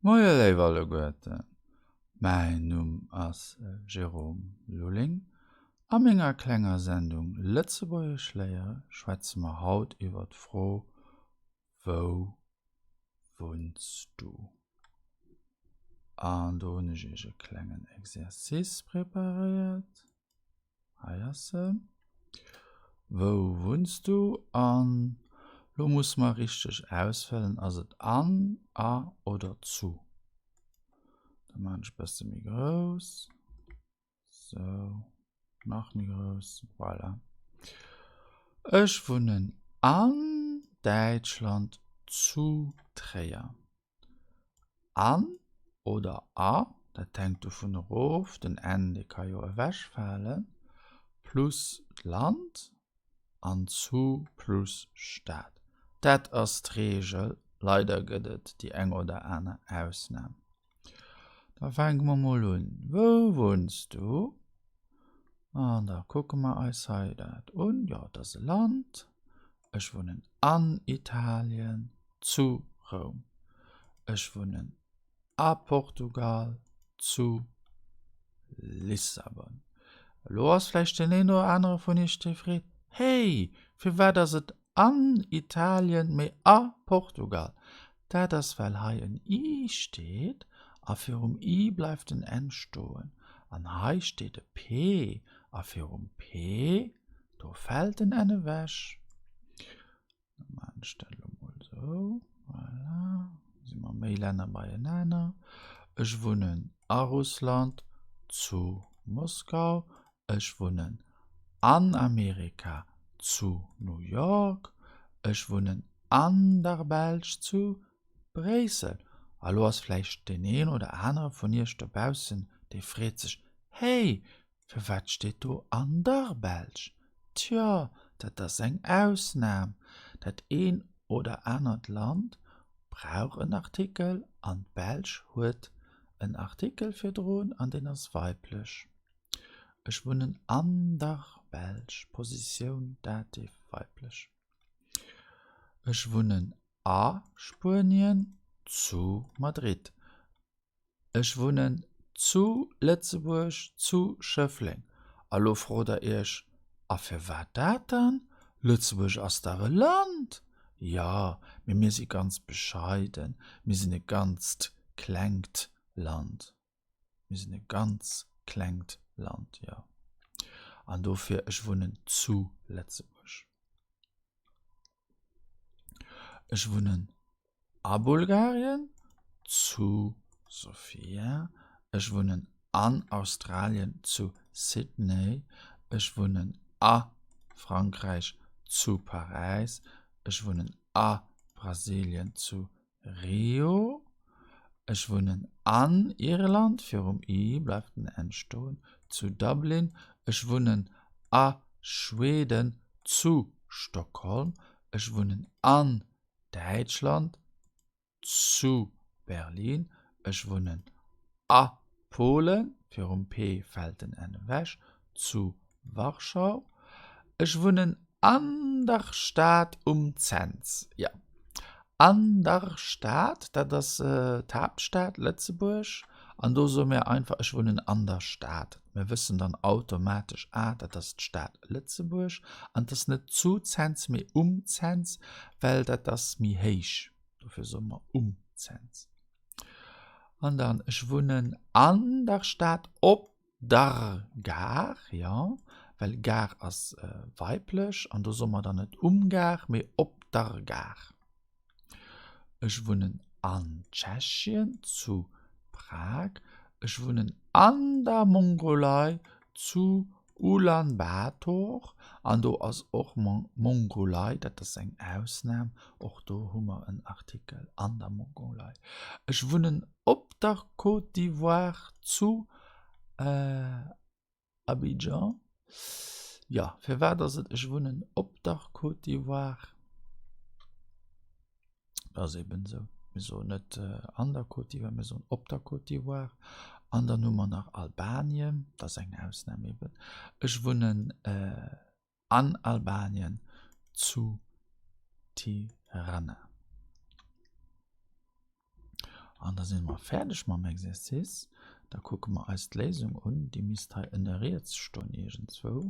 Moie léif alleguerten, mäin Numm ass Jérôme Lulling. A menger klenger Sendung Lëtzebuergesch léiere schwätze mer haut iwwer d'Fro Wou wunns du? An do hunn ech iech e klengen Exercice preparéiert. Hei ass se. Wou wunns du? An lo musse mer richteg ausfëllen, ass et an, a oder zu? Da maachen ech e bësse méi grouss. Sou, nach méi grouss. Voilà. Ech wunnen an Däitschland zu Tréier. An oder a, dat hänkt dovun erof, den n dee ka jo ewechfalen, plus d'Land an zu plus Stad. Dat ass d'Reegel, leider gëtt et déi eng oder aner Ausnam. Da fänke mer mol un. Wou wunns du? An da kucke mer eis hei dat un. Jo, et ass e Land. Ech wunnen an Italien, zu Roum. Ech wunnen a Portugal, zu Lissabon. Elo ass vläicht deen een oder anere vun iech, dee freet, Hey, firwat ass et an Italien, mee a Portugal? Dat ass, well hei en i steet a virum i bleift en n stoen. An hei steet e p a virum p Do fält den N ewech. Da maachen ech dat elo mol esou. Voilà. Si mer méi Länner beienaner. Ech wunnen a Russland, zu Moskau. Ech wunnen an Amerika, zu New York. Ech wunnen an der Belsch, zu Bréissel. A lo ass vläicht deen een oder anere vun iech dobaussen, dee freet sech, Hey, Firwat steet do an der Belsch? Tjo, dat ass eng Ausnam. Dat een oder anert Land brauch en Artikel an d'Belsch huet en Artikel virdrun an deen ass weiblech. Ech wunnen an der Belsch, Positioun Dativ weiblech. Ech wunnen a Spuenien, zu Madrid. Ech wunnen zu Lëtzebuerg, zu Schëffleng. A lo frot der iech, A firwat dat dann? Lëtzebuerg ass dach e Land! Jo, mee mir si ganz bescheiden, mir sinn e ganzt klengt Land. Mir sinn e ganz klengt Land, jo. An dofir, ech wunnen zu Lëtzebuerg. Ech wunnen a Bulgarien, zu Sofia. Ech wunnen an Australien, zu Sydney. Ech wunnen a Frankräich, zu Paräis. Ech wunnen a Brasilien, zu Rio. Ech wunnen an Irland, virum i bleift den n stoen, zu Dublin. Ech wunnen a Schweden, zu Stockholm. Ech wunnen an Däitschland, zu Berlin. Ech wunnen a Polen, virum p fält den n ewech, zu Warschau. Ech wunnen an der Stad um Cents. Jo, an der Stad, dat ass d'Haaptstad Lëtzebuerg. An do soe mir einfach, ech wunnen an der Stad. Mir wëssen dann automatesch, ah, dat ass d'Stad Lëtzebuerg. An et ass net zu Cents, mee um Cents, well dat ass méi héich. Dofir soe mer um Cents. An dann, ech wunnen an der Stad op der Gare, jo, well Gare ass weiblech an do soe mer dann net um Gare, mee op der Gare. Ech wunnen an Tschechien, zu Prag. Ech wunnen an der Mongolei, zu Ulan Bator. An do ass och Mongolei, dat ass eng Ausnam, och do hu mer en Artikel an der Mongolei. Ech wunnen op der Côte d'Ivoire, zu Abidjan, Jo, firwat ass et ech wunnen op der Côte d'Ivoire? Dat ass eben esou. Mir soen net an der Côte d'Ivoire, mir soen op der Côte d'Ivoire. An dann hu mer nach Albanien, dat ass eng Ausnam eben. Ech wunnen an Albanien zu Tirana. An da si mer fäerdeg mam Exercice. Da kucke mer eis d'Léisung un. Déi misst hei ënne riets stoen iergendzwou.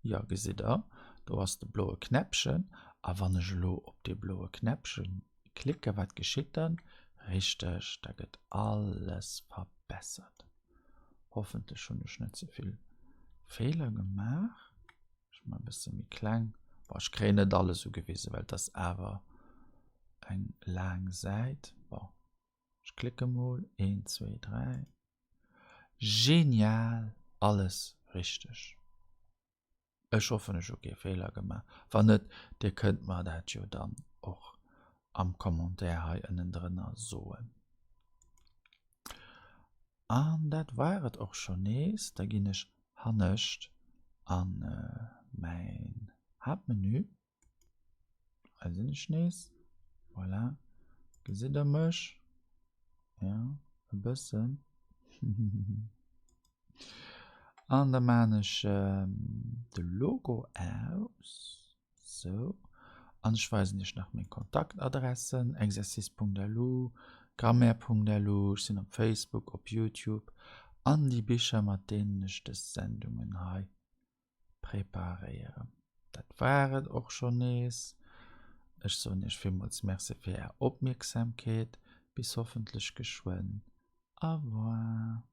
Jo, gesitt der, do ass de bloe Knäppchen. A wann ech elo op dee bloe Knäppche klicken, wat geschitt dann? Richteg, da gëtt alles verbessert. Hoffentlech hunn ech net ze vill Feeler gemaach. Ech maachen e bësse méi kleng. Bon, ech kréien net alles ugewisen, well et ass awer eng laang Säit. Bon, ech klicke mol. Een, zwee, dräi. Genial! Alles richteg. Ech hoffen, ech hu kee Feeler gemaach. Wann net, dir kënnt mer dat jo dann och am Commentaire hei ënnendrënner soen. An dat war et och schonn nees. Da ginn ech hannescht an mäin Haaptmenü. Hei sinn ech nees. Voilà. Gesitt der mech? Ja, e bëssen. An da maan ech de Logo aus. Sou. An ech weisen iech nach meng Kontaktadressen, exercice.lu, grammaire.lu, ech sinn op Facebook, op Youtube an déi Bicher mat deenen ech dës Sendungen hei preparéieren. Dat war et och schonn nees. Ech soen iech villmools Merci fir är Opmierksamkeet. Bis hoffentlech geschwënn. Au revoir.